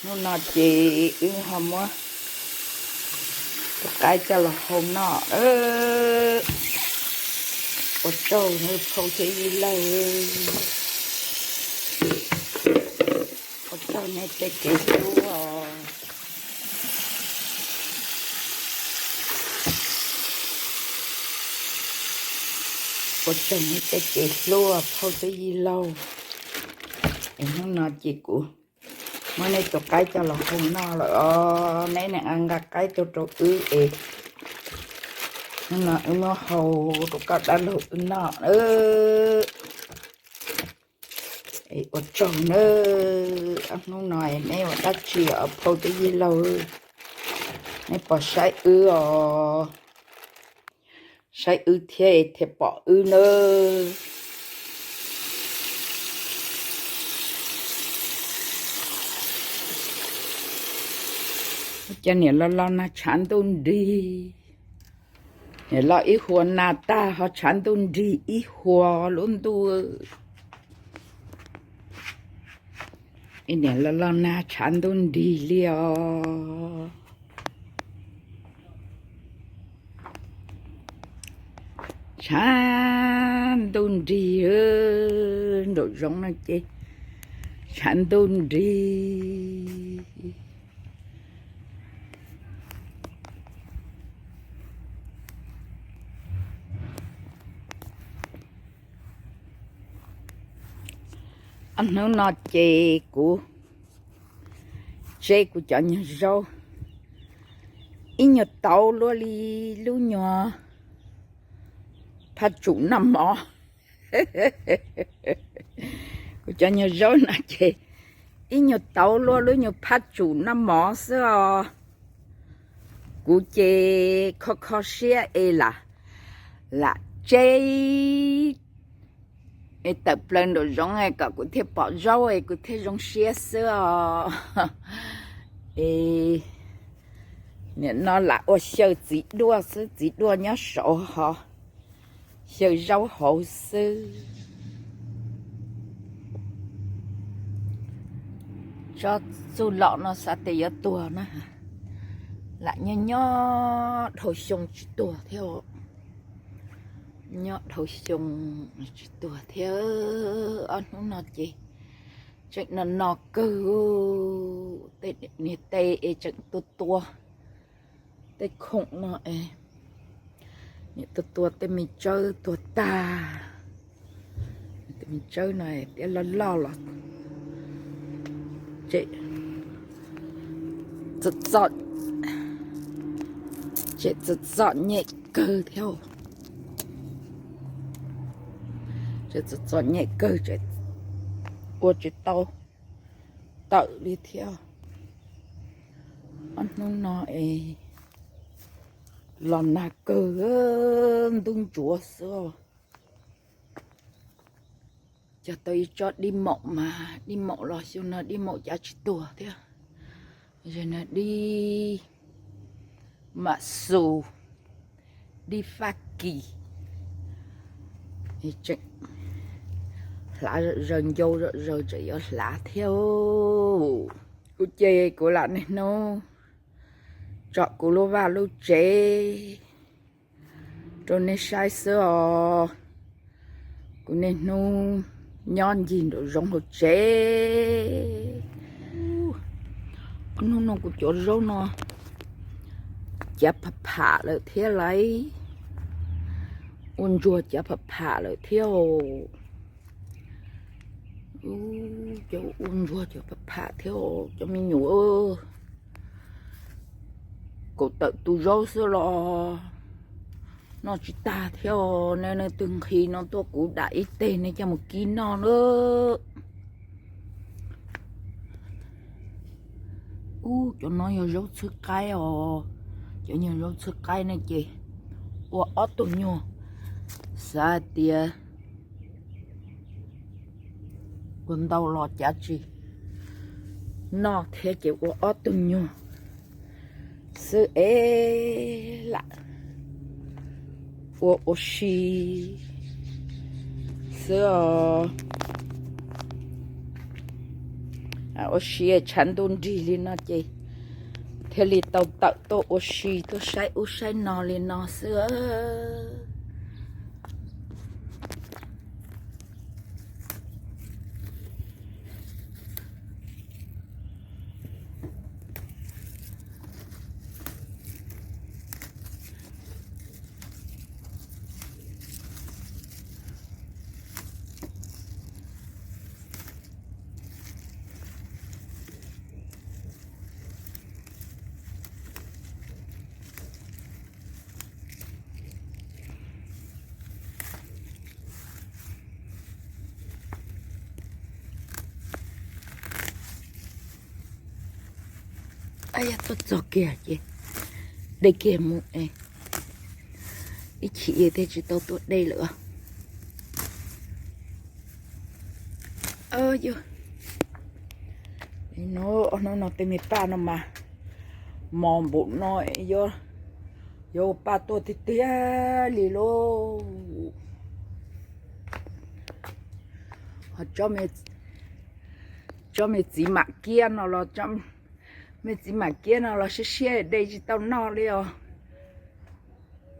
Hnub no ces wb ho muab tus qaib coj los hau noj. Ua tsaug nawb phauj thiab yij laug, ua tsaug nej tej kev hlub os. Ua tsaug nej tej kev hlub phauj thiab yij laug. Es hnub no ces kuv muab nej tus qaib coj los hau noj lawm os. Neb niam nqa qaib tuaj rau wb es hnub no wb muab hau rau koj dab laug wb noj. Ua tsaug nawb, ob hnub no neb ua dab tsi os phauj thiab yij laug? Neb pom saib wb os, saib wb thiab thiaj pom wb nawb. Cov niam los los nag tshav ntuj nrig, niam los ib huas nag tag ho tshav ntuj nrig ib huas lub ntuj. Niam los los nag tshav ntuj nrig li os. Tshav ntuj nrig, nraum zoov no ces tshav ntuj nrig. Ob hnub no ces kuv tseb kuv cov nyuag zaub, ib nyuag tauv luaj li lub nyuag phaj tsum noj mov. Kuv cov nyuag zaub no ces ib nyuag tauv luaj lub nyuag phaj tsum noj mov xwb os. Kuv ces kho kho siab es lam, lam tseb es tawm plaws nraum zoov kom kuv thiaj pom zaub es kuv thiaj zoo siab xwb os. Es nim no lam ua xyaw txiv duaj xwb, txiv duaj nyob saud ho xyaw zaub hauv xwb. Tsob txuj lom no xav tias yuav tuag na, lam nyob nyob dhau xyoo tsis tuag thiab. Nyob dhau xyoo tsis tuag thiab. Ob hnub no ces tseem no no kawg, tej niag tej es tseem tua tua, tej khoom no es niam tua tua tej me tsawb tuag tag. Tej me tsawb no tiab loj loj los txom txom nyem kawg thiab. Tseem txom txom nyem kawg, tseem ua tsis tau tawm li thiab. Ob hnub no es los nag kawg, ntub ntsuav xwb. Cog tau ib tsob dib maum mas dib maum los xyoo no dib maum cav tsis tuag thiab. Dib mam xus, dib fab kis, tseem hlav zom zaws, ncau zom zaws tseem yuav hlav thiab. Kuv ces kuv lam niaj hnub tsom kuv lub vaj lub tsev rau nej saib xwb os. Kuv niaj hnub nyob ncig nraum zoov hauv tsev. Hnub no kuv cov zaub no cav pham pham lawm thiab lauj. Ua ntsuag cav pham pham lawm thiab. Cov ua ntsuag cav pham pham thiab cov me nyuam. Kaum tawm tus zaub xwb los noj tsis tag thiab. Nej leej twg nqhis no tuaj kuv dam ib teg nej coj mus kib noj na. Ub, cov no yog zaub txhwb qaib os. Cov nyuag zaub txhwb qaib ne ces ua ob tug nyuag, xav tias ua ntau los cav tsis noj thiab ces ua ob tug nyuag xwb es lam ua ua si xwb os. Ua si tshav ntuj nrig li no ces thiaj li tau tawm tuaj ua si tuaj saib ub saib no li no xwb. Yog tuaj txog kiag ces de kiag mus es ib chim thiaj tsis tau tuaj de lawm. Hnub no tej me paj no mas mos npaum no, yuav ua paj tuaj tiag tiag li lauj. Tsob me txiv mam kiab no los, me txiv mam kiab no los siab siab de tsis tau noj li os.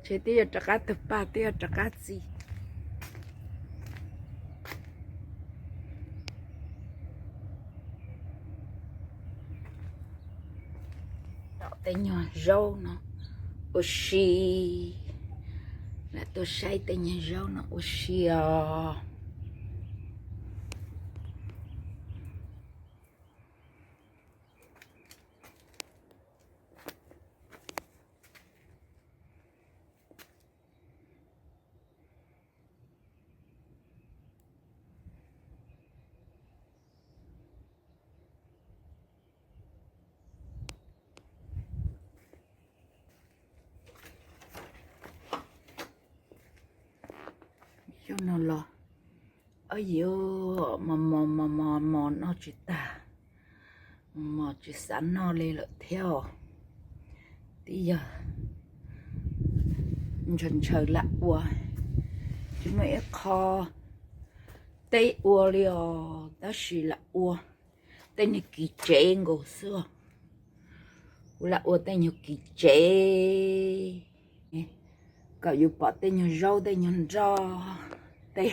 Ces twb yog rov qab tug paj twb yog rov qab txiv. Tej nyuag zaub no ua si, lam tuaj saib tej nyuag zaub no ua si os. Xyoo no los, yuav mos mos mos mos mos noj tsis tag, mos tsis xav noj li lawm thiab os. Twb yog ntshaw ntshaw lam ua, tsis muaj ib qho teb ua li os, tab sis lam ua tej niag kiv tsev nkaus xwb. Kuv lam ua tej nyuag kiv tsev kom yus pom tej nyuag zaub tej nyuag nroj, tej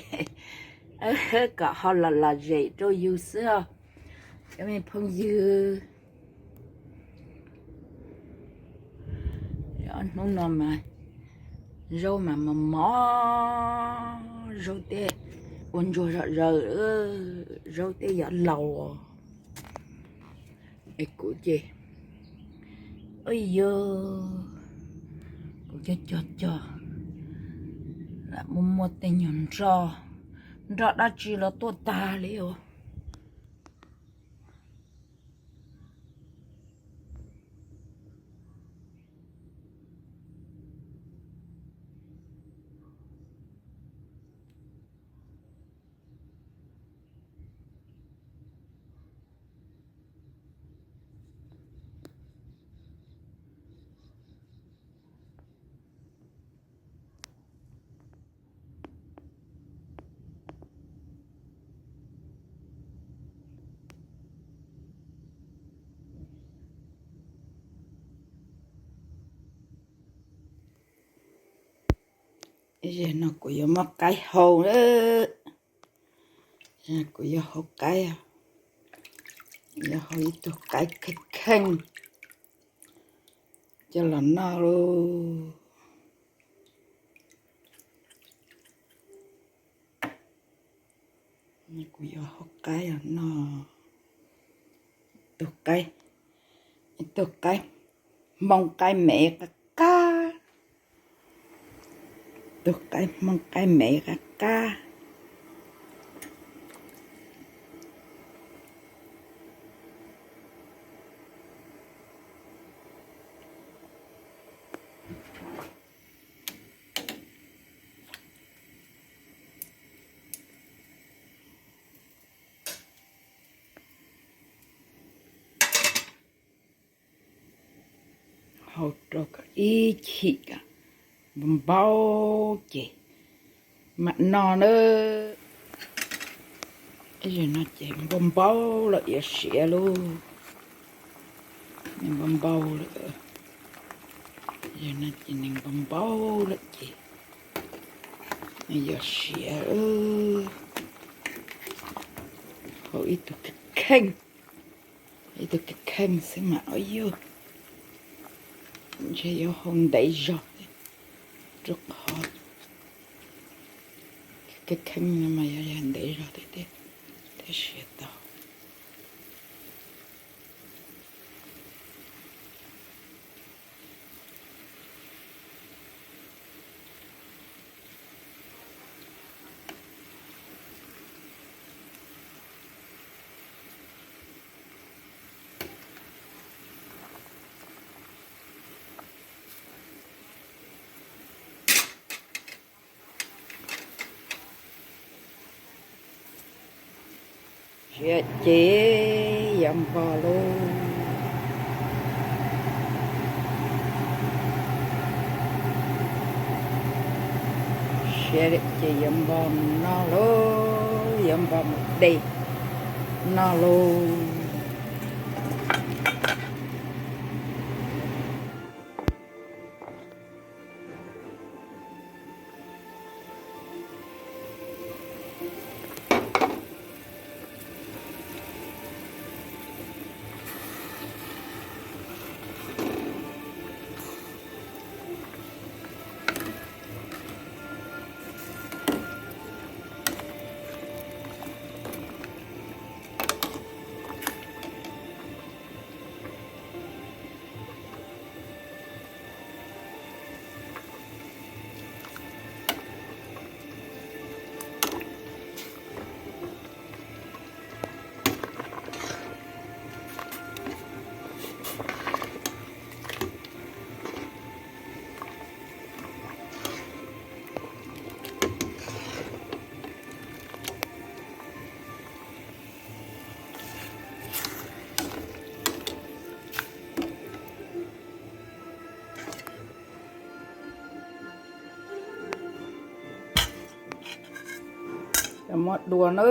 kom ho los lom zem rau yus xwb os cov me phooj ywg. Hnub no mas zaub mas mos mos, zaub tej ua ntsuag zom zaws, zaub tej yuav laus. Es kuv ces, yog kuv cog cog cog, lam muaj muaj tej nyuag nroj, nroj dab tsi los tuaj tag li os. Zaum no kuv yuav muab qaib hau, kuv yuav hau qaib, yuav hau ib tug qaib kheej kheej coj los noj lauj. Kuv yuav hau qaib os noj, tus qaib, tus qaib hmoob qaib me qab qab, tus qaib hmoob qaib me qab qab. Hau rau kom ib chim kom npau npau ces mam noj nawb. Ib zaug no ces npau npau lawm, yuav siav lauj. Nws npau npau lawm, zaum no ces nws npau npau lawm ces nws yuav siav. Hau ib tug kheej, ib tug kheej xwb mas ua yug, ntshe yuav hau ntev zog thiab, rau qhov kheej no mas yog ntev zog thiab thiab siav tau. Siav ces yuav npog lauj. Siav ces yuav npog mus noj lauj, yuav npog mus de noj lauj. Yog muab dua na,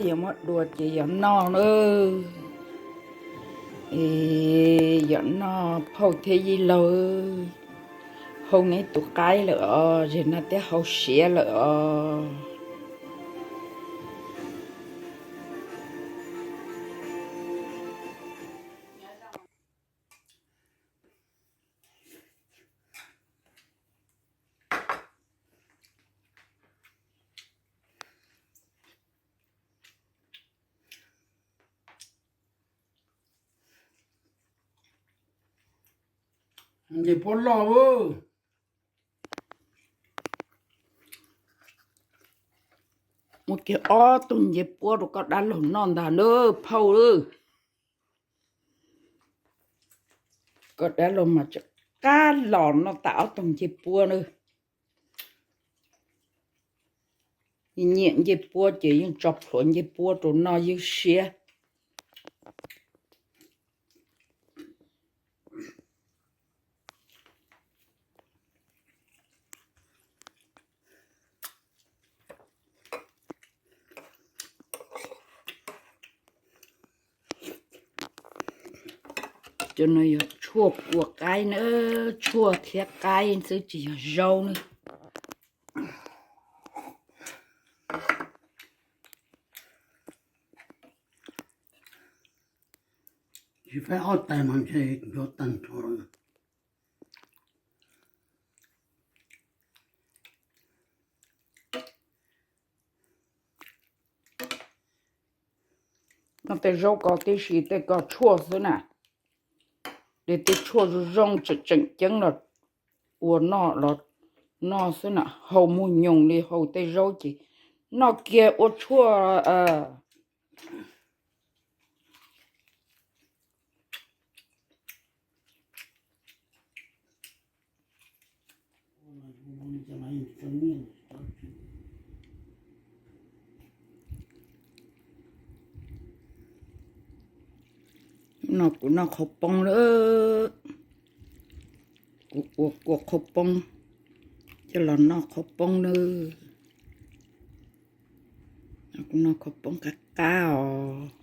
yog muab dua ces yog noj na. Es yog noj phauj thiab yij laug, hau neb tus qaib lawm os, zem no thiab hau siav lawm os. Ncej puab loj, muab kiag ob tug ncej puab rau koj dab laug noj ntag na phauj. Koj dab laug mas tseem qab los noj tas ob tug ncej puab na. Nyiam ncej puab ces yeej tso plhuav ncej puab rau noj ywj siab. Cov no yog tshuaj kua qaib na, tshuaj thiab qaib xwb tsis yog zaub na. Tsis faib ob tais mas ntshe yuav tag nrho. Noj tej zaub ko tib si tej ko tshuaj xwb na. Tej tshuaj zoo zoo tseem tseem ceeb los ua noj los noj xwb na, hau muag nyoos li hau tej zaub ces noj kiag ua tshuaj. No kuv noj qhauv poob lawm. Kuv ua kua qhauv poob coj los noj qhauv poob lawm. Kuv noj khaub poob qab qab os.